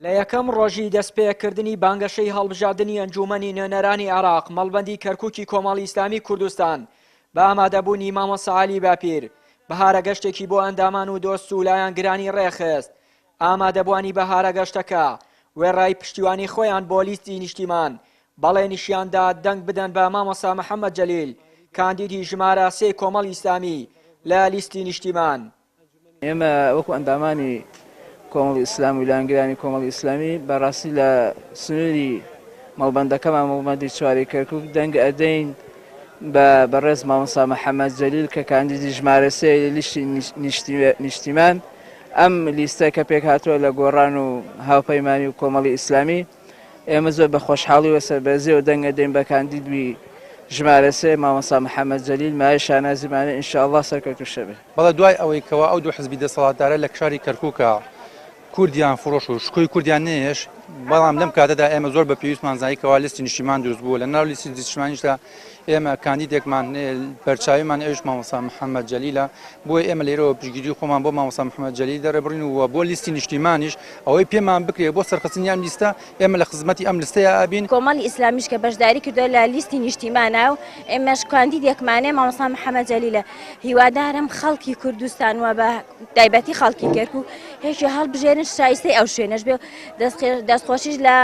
لە یەکەم ڕۆژی دەستپێکردنی بانگەشەی هەڵبژاردنی ئەنجوومەنی نوێنەرانی عێراق، مەڵبەندی کەرکووکی کۆمەڵی ئیسلامی کوردستان بە ئامادەبوونی مامۆستا عەلی باپیر، بەهارە گەشتێکی بۆ ئەندامان و دۆست و لایەنگرانی ڕێکخست. ئامادەبووانی بەهارە گەشتەکە، وێڕای پشتیوانی خۆیان بۆ لیستی نیشتیمان، بەڵێنیشیان دا دەنگ بدەن بە مامۆستا محەممەد جەلیل، کاندیدی ژمارە سێی کۆمەڵی ئیسلامی لە لیستی نیشتیمان. ئێمە وەکو ئەندامانی کۆمەڵی ئیسلامی و لایەنگرانی کۆمەڵی ئیسلامی بە ڕاستی لە سنووری مەڵبەندەکەمان مەڵبەندی چواری کەرکوک دەنگ ئەدەین بە بەڕێز مامۆستا محەممەد جەلیل کە کاندیدی ژمارە سێ لیستی نیشتیمان ئەم لیستە کە پێکهاتووە لە گۆڕان و هاوپەیمانی و کۆمەڵی ئیسلامی ئێمە زۆر بە خۆشحاڵی و سەربەرزیەوە دەنگ ئەدەین بە کاندیدی ژمارە سێ مامۆستا محەمەد جەلیل مایەی شانازیمانە ان شاء اللە سەرکەوتووش ئەبێ. بەڵێ دوای ئەوەی کەوا ئەو دوو حزبی دەسەڵاتدارە لە شاری کەرکوکا کوردیان فڕۆش و شکۆی کوردیان نەهێشت، بەڵام لەم کاتەدا ئێمە زۆر بە پێویستمان زانی کەوا لیستی نیشتیمان دروست بووە، لە ناو لیستی نیشتیمانیشدا ئێمە کاندیدێکمان بەرچاویمان ئەویش مامۆستا محەمەد جەلیلە، بۆیە ئێمە لێرەوە پشتگیری خۆمان بۆ مامۆستا محەمەد جەلیل دەرەبڕین و بۆ لیستی نیشتیمانیش ئەوەی پێمان بکرێت بۆ سەرخستنی ئەم لیستە ئێمە لە خزمەتی ئەم لیستەیا ئەبین. کۆمەڵی ئیسلامیش کە بەشداری کردووە لە لیستی نیشتیمانا و ئێمەش کاندیدێکمانەیە مامۆستا محەمەد جەلیلە، هیوادارم خەڵکی کوردستان و بە تایبەتی خەڵکی کەرکوک هێکی هەڵبژێرن شایستەی ئەو شوێنەش بێ و دەستخۆشیش لە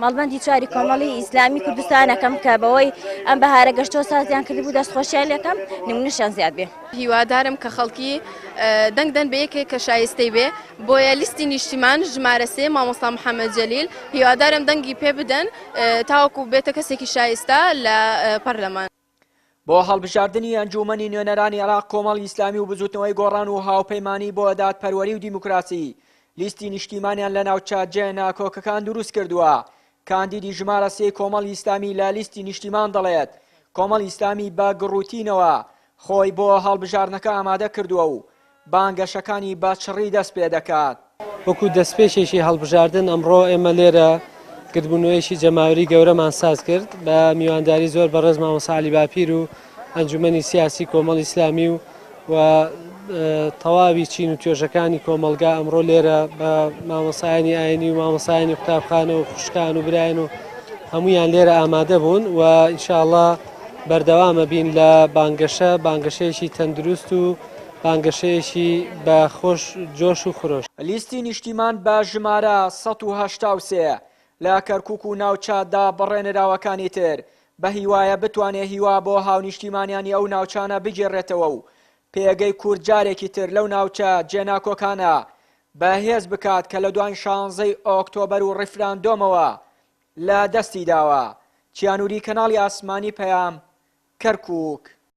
مەڵبەندی چواری کۆمەڵی ئیسلامی کوردستان ئەکەم کە بەوەی ئەم بەهارە گەشتەوە سازیان کردبوو دەستخۆشیان لێکەم نمونەشیان زیاد بێ. هیوادارم کە خەڵکی دەنگ دەن بە یەکێک کە شایستەی بێ بۆیە لیستی نیشتیمان ژمارە سێ مامۆستا محەمەد جەلیل هیوادارم دەنگی پێ بدەن تاوەکو بێتە کەسێکی شایستە لە پەرلەمان. بۆ هەڵبژاردنی ئەنجوومەنی نوێنەرانی عێراق کۆمەڵی ئیسلامی و بزوتنەوەی گۆڕان و هاوپەیمانی بۆ دادپەروەری و دیموکراسی لیستی نیشتیمانیان لە ناوچە جێ ناکۆکەکان دروست کردووە. کاندیدی ژمارە سێی کۆمەڵی ئیسلامی لە لیستی نیشتیمان دەڵێت، کۆمەڵی ئیسلامی بە گڕوتینەوە خۆی بۆ هەڵبژاردنەکە ئامادە کردووە و بانگەشەکانی بە چڕی دەست پێدەکات. وەکو دەستپێکێکی هەڵبژاردن ئەمڕۆ ئێمە لێرە گردبوونەوەیەکی جەماوەری گەورەمان ساز کرد بە میوانداری زۆر بەڕێز مامۆستا عەلی باپیر و ئەنجومەنی سیاسی کۆمەڵی ئیسلامی و و تەواوی چین و توێژەکانی کۆمەڵگا ئەمڕۆ لێرە بە مامۆسایانی ئاینی و مامۆسایانی قوتابخانە و خوشکان و برایان و هەمویان لێرە ئامادە بوون و ئینشاءاللە بەردەوامە بین لە بانگەشە بانگەشەیەکی تەندروست و بانگەشەیەکی بە خۆش جۆش و خرۆش. لیستی نیشتیمان بە ژمارە 183 لە کەرکوک و ناوچە دابڕێنراوەکانی تر بەهیوایە بتوانێ هیوا بۆ هاونیشتیمانیانی ئەو ناوچانە بگێڕێتەوە و پێگەی کورد جارێکی تر لەو ناوچە جێناکۆکانە بەهێز بکات کە لە دوای شانزەی ئۆکتۆبەر و ڕیفراندۆمەوە لە دەستی داوە. چیانوری کەناڵی ئاسمانی پەیام، کەرکوک.